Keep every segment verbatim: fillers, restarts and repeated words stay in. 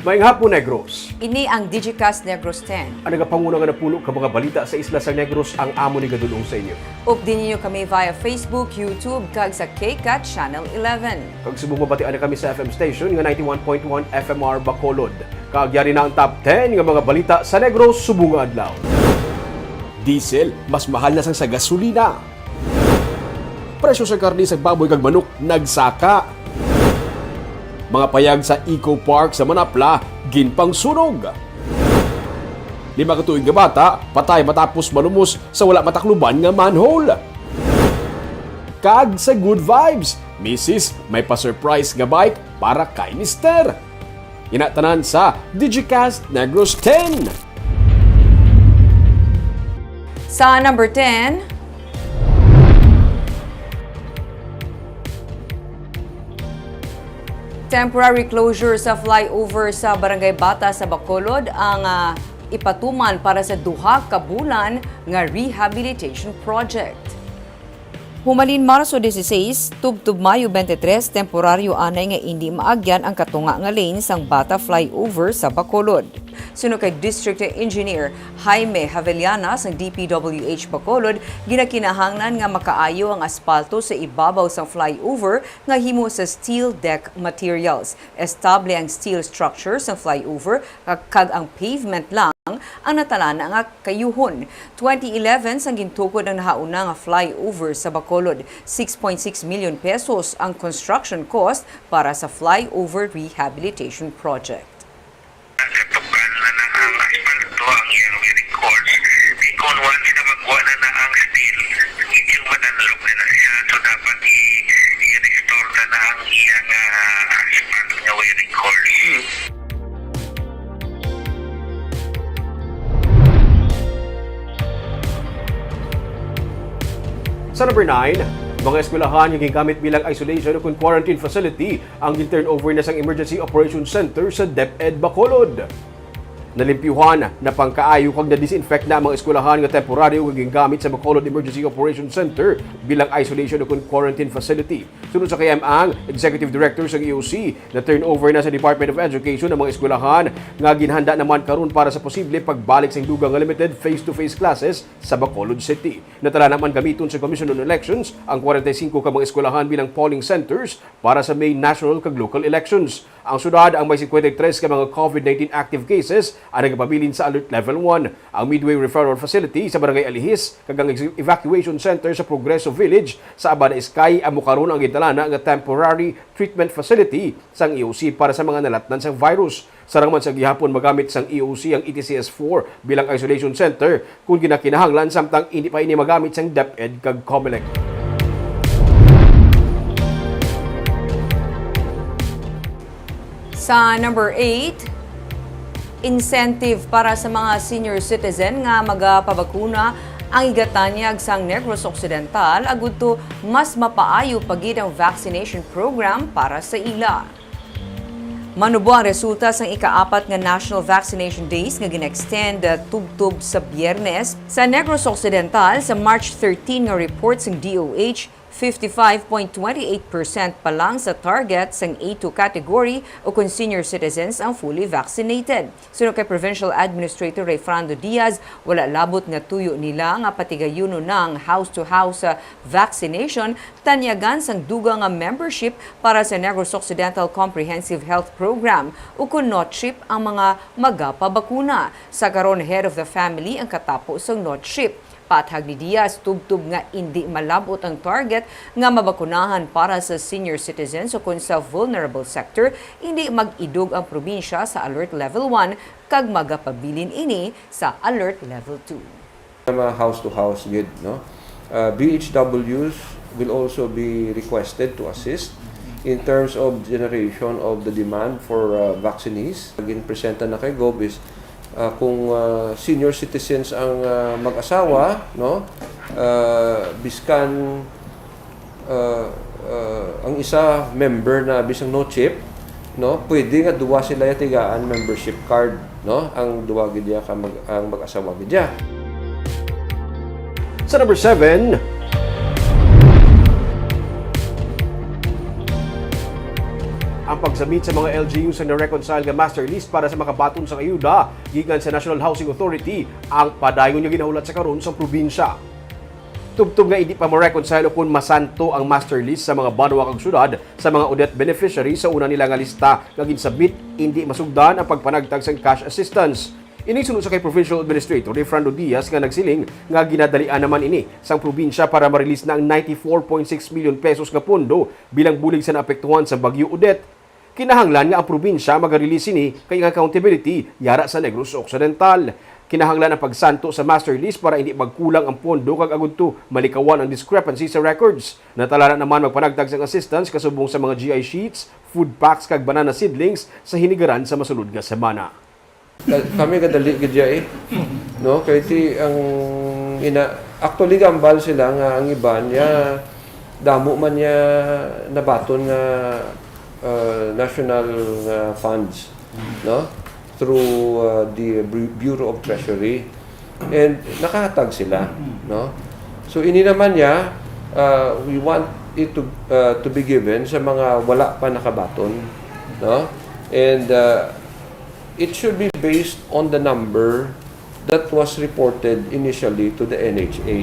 Maayong hapon, Negros. Ini ang Digicast Negros ten. Ang nagapanguna nga napulo ka mga balita sa isla sa Negros ang amo ni gadulong sa inyo. Updi ninyo kami via Facebook, YouTube, kag sa KCAT Channel eleven. Kag subong mabatian na kami sa F M station nga ninety-one point one F M R Bacolod. Kag yari na ang top ten nga mga balita sa Negros subong nga adlaw. Diesel, mas mahal na sang sa gasolina. Presyo sa karne sa baboy kag manok nagsaka. Mga payag sa Eco Park sa Manapla ginpangsunog. Lima ka tuig nga bata patay matapos malumos sa wala matakluban nga manhole. Kag sa Good Vibes, misis, may pa-surprise nga bike para kay mister. Ina tanan sa Digicast Negros ten. Sa number ten, temporary closure sa flyover sa Barangay Bata sa Bacolod ang, ah, ipatuman para sa duha ka bulan nga rehabilitation project. Humalin Marso dieciséis, tubtob Mayo twenty-three, temporaryo anay nga indi maagyan ang katunga nga lane sang Bata Flyover sa Bacolod. Suno kay District Engineer Jaime Havellana sang D P W H Bacolod, ginakinahanglan nga makaayo ang aspalto sa ibabaw sang flyover nga himo sa steel deck materials. Estable ang steel structure sang flyover, kag, kag ang pavement lang ang natalana nga kayuhon. Twenty eleven sang gintukod ang nahauna nga flyover sa Bacolod, six point six million pesos ang construction cost para sa flyover rehabilitation project. Natukan na na ang aspalto ang iyang wearing course. Di kon once na magwa na na ang steel, medyo madanlog na na siya. So, dapat i-, i-restore na na ang iyang, ah, asphalt nga wearing course. Sa number nine, mga eskwelahan nga gingamit bilang isolation o kon quarantine facility ang gin-turnover na sang Emergency Operations Center sa DepEd Bacolod. Nalimpyuhan, napangkaayo kag na-disinfect na ang mga eskwelahan nga temporaryo nga gingamit sa Bacolod Emergency Operations Center bilang isolation o kon quarantine facility. Suno sa kay M Ang, Executive Director sang E O C, na-turnover na sa Department of Education ang mga eskwelahan nga ginhanda naman karon para sa posible pagbalik sang dugang nga limited face-to-face classes sa Bacolod City. Natala naman gamiton sa Commission on Elections ang kwarenta y singko ka mga eskwelahan bilang polling centers para sa May national kag local elections. Ang syudad ang may singkwenta y tres ka mga COVID nineteen active cases ang nagapabilin sa Alert Level one. Ang Midway Referral Facility sa Barangay Alihis kag ang ex-, evacuation center sa Progreso Village sa Abada Iskay amo karon ang gintalana nga temporary treatment facility sang E O C para sa mga nalatnan sang virus. Sarang man sa gihapon magamit sang E O C ang E T C S four bilang isolation center kon ginakinahanglan, samtang indi pa ini magamit sang DepEd kag Comelec. Sa number eight, incentive para sa mga senior citizen nga magapabakuna ang igatanyag sang Negros Occidental, agud to mas mapaayo pa gid ang vaccination program para sa ila. Manubo ang resulta sang ikaapat nga National Vaccination Days nga gin-extend, uh, tubtob sa Biyernes. Sa Negros Occidental, sa March thirteen nga report sang D O H, fifty-five point twenty-eight percent pa lang sa target sang A two category o kon senior citizens ang fully vaccinated. Suno kay Provincial Administrator Rayfrando Diaz, wala labot nga tuyo nila nga patigayunon na ang house-to-house, uh, vaccination, tanyagan sang dugang nga membership para sa Negros Occidental Comprehensive Health Program, ukon NOTCHIP, ang mga magapabakuna. Sa karon, head of the family ang katapo sang NOTCHIP. Paathag ni Diaz, tubtob nga indi malab-ot ang target nga mabakunahan para sa senior citizens ukon sa vulnerable sector, indi mag-idog ang probinsya sa Alert Level one kag magapabilin ini sa Alert Level two. Mga house to house gid, no? Uh, B H Ws will also be requested to assist in terms of generation of the demand for, uh, vaccines. Ginpresenta na kay Gov is, uh, kung, uh, senior citizens ang, uh, mag-asawa, no? Uh, biskan uh, uh, ang isa member na bisang NOTCHIP, no? Pwede nga duwa sila ya tigaan membership card, no? Ang duwa gid ya ka mag-, ang mag-asawa gid ya. Sa number seven, Ang pag-submit sa mga L G U sa na-reconcile nga master list para sa makabaton sang ayuda gikan sa National Housing Authority ang padayon nga ginahulat sa karon sang probinsya. Tubtob nga indi pa ma-reconcile o kon masanto ang master list sa mga banwa kag syudad sa mga ODET beneficiary sa una nila nga lista nga gin-submit, indi masugdan ang pagpanagtag sang cash assistance. Ini suno sa kay Provincial Administrator Efrando Diaz nga nagsiling nga ginadalian naman ini sang probinsya para ma-release na ang ninety-four point six million pesos nga pondo bilang bulig sa naapektuhan sa Bagyo Odette. Kinahanglan nga ang probinsya maga-release sini kay ang accountability yara sa Negros Occidental. Kinahanglan ang pagsanto sa master list para hindi magkulang ang pondo kag agud to malikawan ang discrepancy sa records. Natalaran naman magpanagtag sang assistance kasubong sa mga G I sheets, food packs kag banana seedlings sa hinigaran sa masulod nga semana. Ka-, kami kadali gid ya eh. No? Kay ti ang ina-, actually, gambal sila nga ang iban ya damo man ya nabaton nga, uh, national nga funds, no? Through, uh, the Bu-, Bureau of Treasury. And nakahatag sila, no? So, ini naman niya, uh, we want it to, uh, to be given sa mga wala pa nakabaton, no? And, uh, it should be based on the number that was reported initially to the N H A.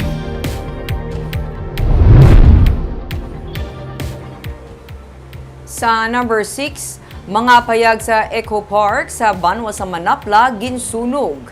Sa number six, mga payag sa Eco Park sa banwa sa Manapla ginsunog.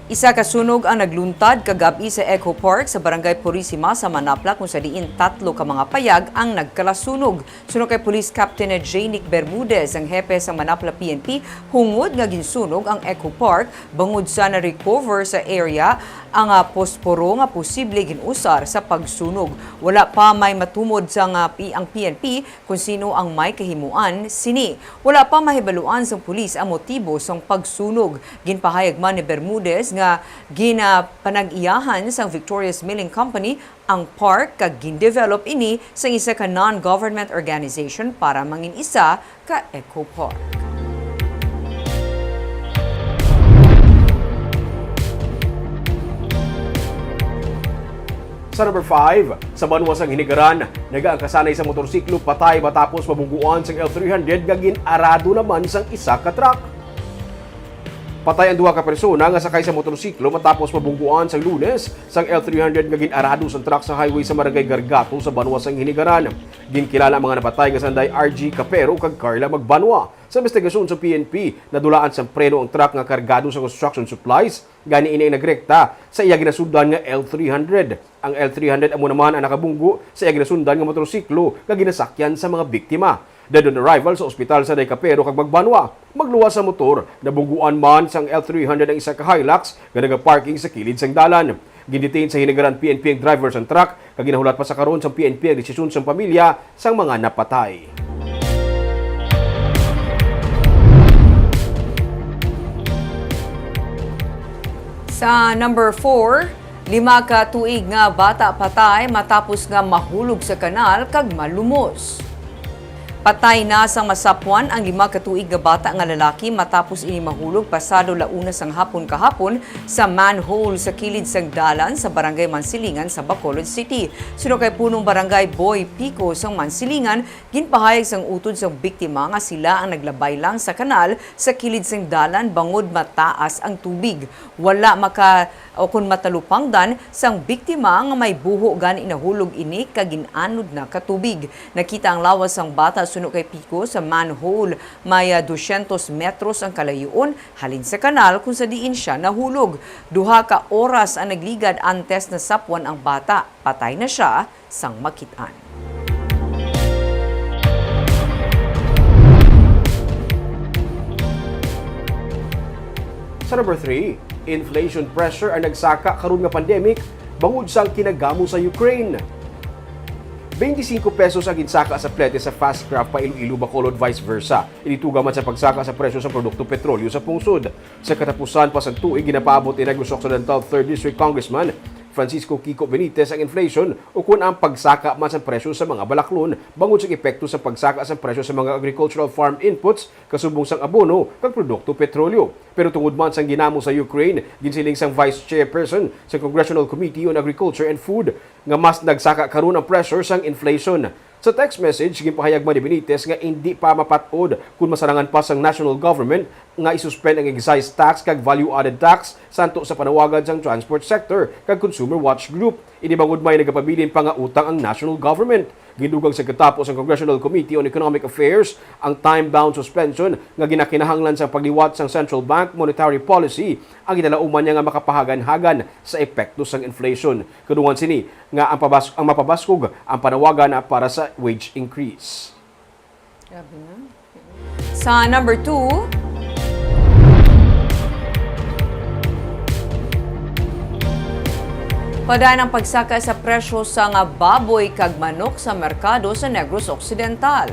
Isa ka sunog ang nagluntad kagab-i sa Eco Park sa Barangay Purisima sa Manapla, kung sa diin tatlo ka mga payag ang nagkalasunog. Suno kay Police Captain Janick Bermudez, ang hepe sang Manapla P N P, hungod nga ginsunog ang Eco Park bangod sa na-recover sa area ang, ah, posporo nga posible gin-usar sa pagsunog. Wala pa may matumod sa nga pi-, ang P N P kung sino ang may kahimuan sini. Wala pa mahibaluan sang pulis ang motibo sang pagsunog. Ginpahayag man ni Bermudez nga ginapanag-iyahan sang Victorious Milling Company ang park kag gin-develop ini sang isa ka non-government organization para mangin isa ka eco park. Sa number five, sa banwa sang Hinigaran, nagaangkasanay sa motorsiklo patay matapos mabungguan sang L three hundred nga gin-arado naman sang isa ka truck. Patay ang duha ka persona nga sakay sa motorsiklo matapos mabungguan sang Lunes sang L three hundred nga gin-arado sang truck sa highway sa Barangay Gargato sa banwa sang Hinigaran. Ginkilala ang mga napatay nga sanday R G Capero kag Carla Magbanwa. Sa investigasyon sa P N P, nadulaan sang preno ang truck nga kargado sa construction supplies, gani ini ang nagrekta sa iya ginasundan nga L three hundred. Ang L three hundred amo naman ang nakabunggo sa iya ginasundan nga motorsiklo nga ginasakyan sa mga biktima. Dead on arrival sa ospital sanday Capero kag Magbanwa. Magluwas sa motor, nabungguan man sang L three hundred ang isa ka Hilux nga nagaparking sa kilid sang dalan. Gindetain sa Hinigaran P N P ang driver sang truck, kag ginahulat pa sa karon sang P N P ang desisyon sang pamilya sang mga napatay. Sa number four, lima ka tuig nga bata patay matapos nga mahulog sa kanal kag malumos. Patay na sang masapwan ang lima ka tuig nga bata nga lalaki matapos ini mahulog pasado la una sang hapon kahapon sa manhole sa kilid sang dalan sa Barangay Mansilingan sa Bacolod City. Suno kay Punong Barangay Boy Pico sang Mansilingan, ginpahayag sang utod sang biktima nga sila ang naglabay lang sa kanal sa kilid sang dalan bangod mataas ang tubig. Wala maka-, o kon matalupangdan sang biktima nga may buho gani nahulog ini kag gin-anod na ka tubig. Nakita ang lawas sang bata suno kay Pico sa manhole. May, ah, dosyentos metros ang kalayoon halin sa kanal kung sa diin sia nahulog. Duha ka oras ang nagligad antes nasapwan ang bata. Patay na sia sang makit-an. Sa number three, inflation pressure ang nagsaka karon nga pandemic bangod sang kinagamo sa Ukraine. Twenty-five pesos ang ginsaka sa plete sa Fast Craft pa Iloilo, Bacolod, vice versa. Ini tuga man sa pagsaka sa presyo sa produkto petrolyo sa pungsod. Sa katapusan pa sang tuig, ginapaabot ni Negros Occidental Third District Congressman Francisco Kiko Benitez ang inflation, ukon ang pagsaka man sa presyo sa mga balaklon bangod sa epekto sa pagsaka sa presyo sa mga agricultural farm inputs kasubong sang abono kag produkto petrolyo. Pero tungod man sang ginamo sa Ukraine, ginsiling sang Vice Chairperson sa Congressional Committee on Agriculture and Food nga mas nagsaka karon ang pressure sang inflation. Sa text message, ginpahayag man ni Benitez nga indi pa mapat-od kon masarangan pa sang national government nga isuspend ang excise tax kag value-added tax santo sa panawagan sang transport sector kag Consumer Watch Group. Ini bangod may nagapabilin pa nga utang ang national government. Gindugang sa katapos ang Congressional Committee on Economic Affairs ang time-bound suspension nga ginakinahanglan sa pagliwat sang central bank monetary policy ang ginalauman niya nga makapahaganhagan sa epekto sang inflation. Kadungan sini nga ang pabas-, ang mapabaskog ang panawagan para sa wage increase. Grabe na. Sa number two, padayon ang pagsaka sa presyo sang baboy kag manok sa merkado sa Negros Occidental.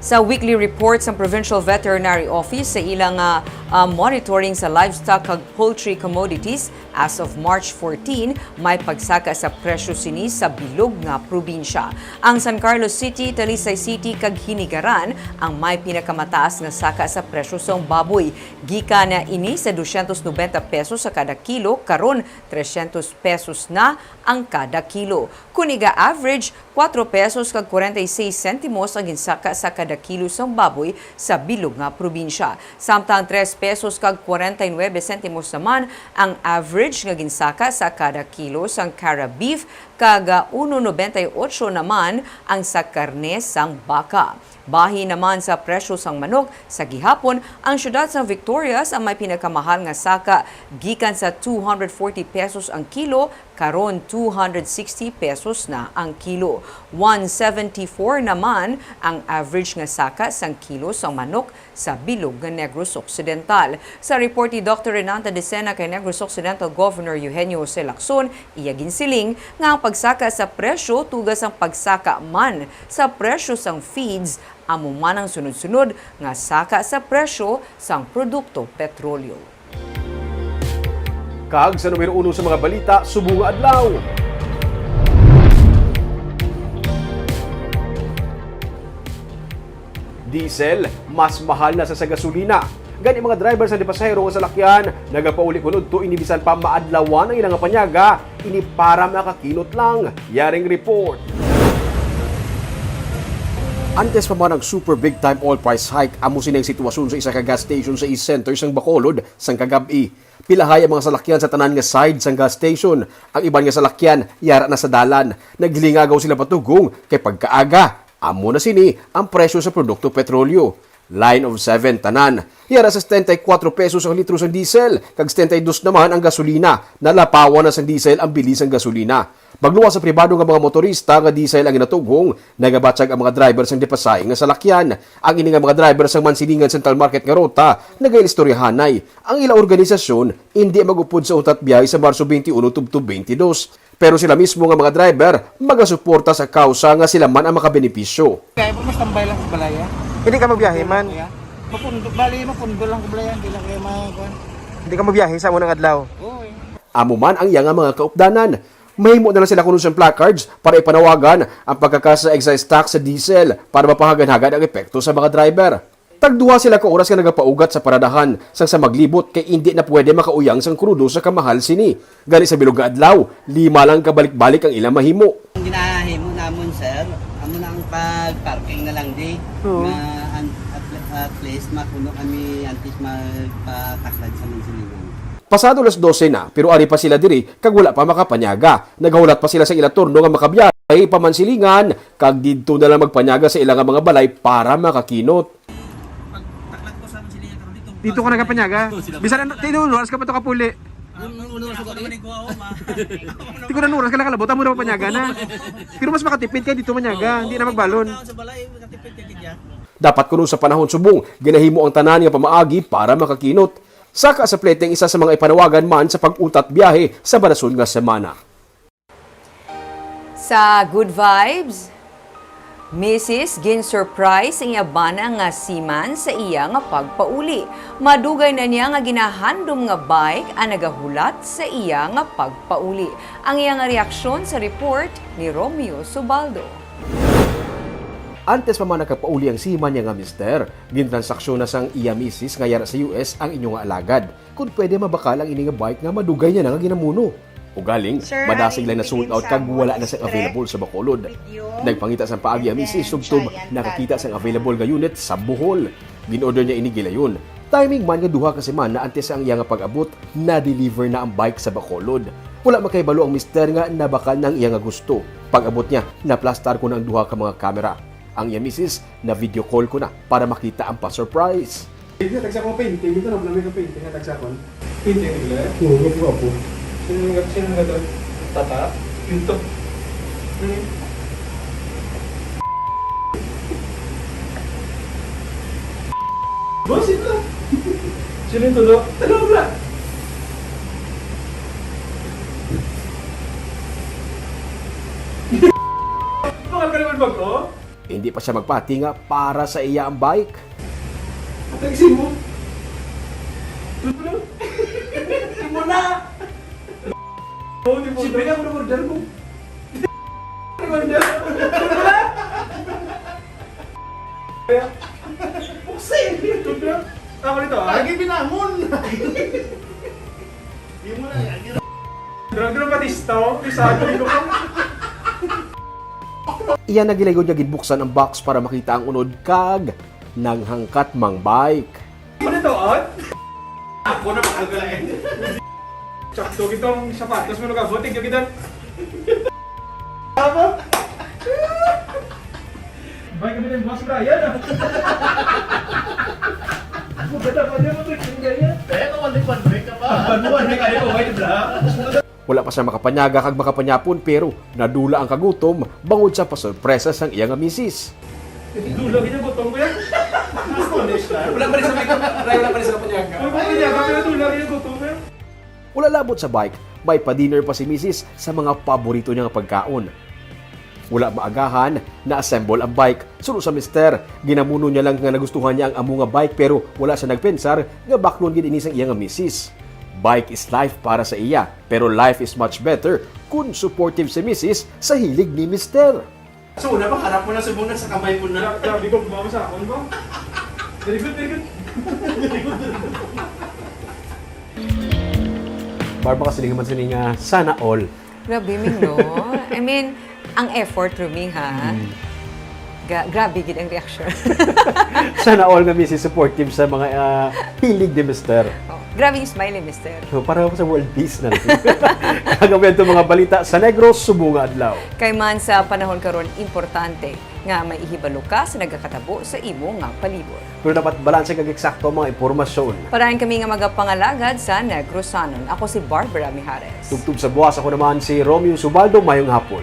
Sa weekly report sang Provincial Veterinary Office sa ilang ah, ah, monitoring sa livestock kag poultry commodities, as of March fourteen, may pagsaka sa presyo sini sa bilog nga probinsya. Ang San Carlos City, Talisay City, kag Hinigaran ang may pinakamataas nga saka sa presyo sang baboy. Gikan na ini sa dosyentos nobenta pesos sa kada kilo, karon tresyentos pesos na ang kada kilo. Kon iga-average, kuwatro pesos kag kwarenta y seis sentimos ang ginsaka sa kada kilo sang baboy sa bilog nga probinsya. Samtang tres pesos kag kwarenta y nuebe sentimos naman ang average nga ginsaka sa kada kilo sang Cara beef, kag, ah, uno nobenta y ocho naman ang sa karne sang baka. Bahin naman sa presyo sang manok, sa gihapon, ang siyudad sang Victorias ang may pinakamahal nga saka, gikan sa two hundred forty pesos ang kilo, karon two hundred sixty pesos na ang kilo. One seventy-four naman ang average nga saka sang kilo sang manok sa bilog nga Negros Occidental. Sa report ni Doctor Renanta Decena kay Negros Occidental Governor Eugenio Jose Lacson, iya ginsiling nga ang pagsaka sa presyo tuga sang pagsaka man sa presyo sang feeds, amo man ang sunod-sunod nga saka sa presyo sang produkto petrolyo. Kag sa numero uno sa mga balita subong nga adlaw. Diesel, mas mahal na sa, sa gasolina. Gani, mga driver sa dipasahero nga salakyan, nagapauli kun udto ini bisan pa maadlawan ang ilang panyaga, ini para makakinot lang. Yaring report. Antes pa man ang super big time oil price hike, amo sini ang sitwasyon sa isa ka gas station sa East Center sang Bacolod sang kagab-i. Pilahay ang mga salakyan sa tanan nga side sang gas station. Ang iban nga salakyan yara na sa dalan. Naglingagaw sila patugong kay pagkaaga, amo na sini ang presyo sa produkto petrolyo. Line of seven tanan. Yara sa setenta y kuwatro pesos ang litro sang diesel, kag setenta y dos naman ang gasolina. Nalapawan na sang diesel ang bili sang gasolina. Magluwas sa pribado nga mga motorista nga diesel ang ginatughong, nagabatyag ang mga driver sang dipasahe nga salakyan. Ang ini nga mga driver sang Mansilingan Central Market nga ruta nagaistoryahanay. Ang ila organisasyon indi mag-upod sa untat biyahe sa Marso twenty-one tubtob twenty-two. Pero sila mismo nga mga driver magasuporta sa kausa nga sila man ang makabenepisyo. Kaya po, mas tambay lang sa balay, ah. Hindi ka magbiyahe man? Kuya, mapundo, bali, mapundo lang sa balay, ah. Hindi lang kayo mga, kuwan. Hindi ka magbiyahe sa unang adlaw? Oo, eh. Amo man ang iya nga mga kaupdanan. Mahimo na lang sila kuno sang placards para ipanawagan ang pagkakasa excise tax sa diesel para mapahaganhagan ang epekto sa mga driver. Tagduha sila ka oras nga nagapaugat sa paradahan sang sa maglibot kay indi na pwede makauyang sang krudo sa kamahal sini. Gani sa bilog nga adlaw, lima lang ka balik-balik ang ila mahimo. Ang ginahimo namon, sir, amo na ang pag-parking na lang di. Oo. Nga an-, at, at least makuno kami antes magpataklad sa Mansilingan. Pasado alas dose na, pero ari pa sila diri kag wala pa makapanyaga. Nagahulat pa sila sa ila turno nga makabiyahe pa Mansilingan kag didto na lang magpanyaga sa ila nga mga balay para makakinot. Dito ka nagapanyaga? Bisan ano, tino oras ka pa to kapuli? Ti ko na oras ka nakalabot, amo na mapanyaga na. Pero mas makatipid ka dito manyaga, hindi na magbalon. Dapat kuno sa panahon subong, ginahimo ang tanan nga pamaagi para makakinot. Saka sa plete ang isa sa mga ipanawagan man sa pag-utat biyahe sa banason nga semana. Sa Good Vibes, Misis, gin-surprise ang iya bana nga seaman sa iya nga pagpauli. Madugay na niya nga ginahandom nga bike ang nagahulat sa iya nga pagpauli. Ang iya nga reaksyon sa report ni Romeo Subaldo. Antes pa man nakapauli ang seaman niya nga mister, gintransaksyon na sang iya misis nga yara sa U S ang inyo nga alagad. Kung pwede mabakal ang ini nga bike nga madugay niya na nga ginamuno. Ugaling, madasig lang na sold out kag wala na sing available sa Bacolod. Nagpangita sang paagi ang misis tubtob nakakita sang available nga unit sa Bohol. Gin-order niya ini gilayon. Timing man nga duha ka semana antes sa ang iya nga pag-abot, na-deliver na ang bike sa Bacolod. Wala makahibalo ang mister nga nabakal na ang iya nga gusto. Pag-abot niya, naplastar ko na ang duha ka mga kamera. Ang iya misis, na-video call ko na para makita ang pa-surprise. Hindi, tagsa ko painting. Ito na, lamig ang painting, tagsa ko. Painting, di ba? Oo, gwapo, gwapo. Sino nga, sino nga to? Tata? Pinto. Hmm. Boss, ito. Sino yung tulo? Tulo, bra. Bakal ka naman bag-o? Hindi pa siya magpati nga para sa iya ang bike. Atay, simo. Tulo. Simo na. Oh, di mo. Siyempre na, order mo. Order. Pusi. Tulo. Ako nito, ah. Lagi binangon. Di mo na, lagi. Drag na Batista, oh. Isa, tuloy ko pa. Iya na gilayon niya ginbuksan ang box para makita ang unod kag nanghangkat mang bike. Ano to, on? Ako na, mahal ko lang. Sakto, gito ang sapatos mo, nakabuti, gito. Tama? Bike kami ng Boss Brian, ah. Ang ganda pa niya, mo, Brian. Kaya ka, one week, one week ka pa. One week, one week, ayaw ko, wait, bra. Wala pa siya makapanyaga kag makapanyapon, pero nadula ang kagutom bangod sa pasurpresa sang iya nga misis. Dula, ginagutom ko yan. Astonished na. Wala pa rin sa makeup. Wala pa rin sa kapanyaga. Wala pa rin sa kapanyaga, pero dula, ginagutom ko yan. Wala labot sa bike, may pa-dinner pa si misis sa mga paborito niya nga pagkaon. Wala maagahan, na-assemble ang bike. Suno sa mister, ginamuno niya lang nga nagustuhan niya ang amo nga bike, pero wala siya nagpensar nga baklon gid ini sang iya nga misis. Bike is life para sa iya, pero life is much better kun supportive si misis sa hilig ni mister. So, una ba, harap mo na, subong na sa kamay mo na. Gra-, grabe ko, mama sa akon ba? Very good, very good. Barb, makasiling man sini nga sana all. Grabe, Ming, no? I mean, ang effort, Rumi, ha? Mm. Ga-, grabe gid ang reaksyon. Sana all nga misis supportive sa mga, ah, hilig ni mister. Oh, grabe yung smile ni mister. So, para sa world peace na. Kagabi ang mga balita sa Negros, subong nga adlaw. Kay man sa panahon karon, importante nga may ihibalo ka sa nagakatabo sa imo nga palibot. Pero dapat balanse kag eksakto ang mga impormasyon. Parayan kami nga magapangalagad sa Negrosanon. Ako si Barbara Mijares. Tubtob sa buwas, ako naman si Romeo Subaldo. Mayong hapon.